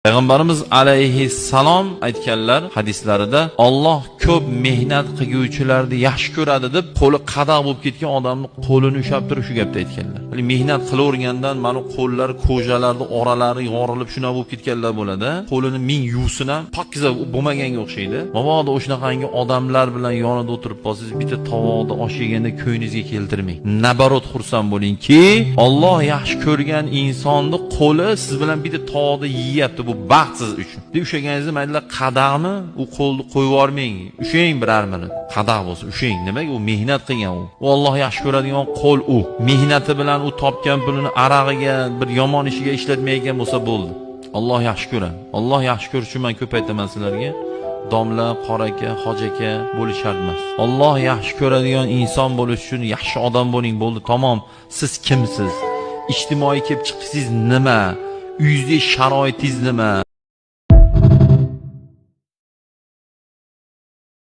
Payg'ambarimiz alayhissalom aytganlar hadislarida Alloh ko'p mehnat qilguvchilarni yaxshi ko'radi deb qo'li qadaq bo'lib ketgan odamni qo'lini ushlab turib shu gapni aytganlar. Mehnat qilavergandan mana qo'llar, ko'jalarni oralari yorilib shuna bo'lib ketganlar bo'ladi. Qo'lini ming yuvsin ham pokiza bo'lmaganga o'xshaydi. Mabodo o'shanaqangi odamlar bilan yonida o'tirib qolsangiz, bitta tovoqda osh yeganda ko'nglingizga keltirmang. Nabarot xursand bo'lingki, Alloh yaxshi ko'rgan insonni qo'li siz bilan bitta tovoqda yeyapti. Bu baxt siz uchun. Deb ushlaganingizda maylilar qadaqmi, u qo'lni qo'yib yubormang. Ushlang biror minut. Qadaq bo'lsa ushlang. Nimaga? U mehnat qilgan u. U Alloh yaxshi ko'radigan qo'l u. Mehnati bilan u topgan pulini arag'iga, bir yomon ishiga ishlatmayotgan bo'lsa bo'ldi. Alloh yaxshi ko'radi. Alloh yaxshi ko'rish uchun men ko'p aytaman sizlarga. Domla, qora aka, hoji aka bo'lish shart emas. Alloh yaxshi ko'radigan inson bo'lish uchun yaxshi odam bo'ling, bo'ldi, tamom. Siz kimsiz? Ijtimoiy kelib chiqishingiz nima? Uyingizdagi sharoitingiz nima?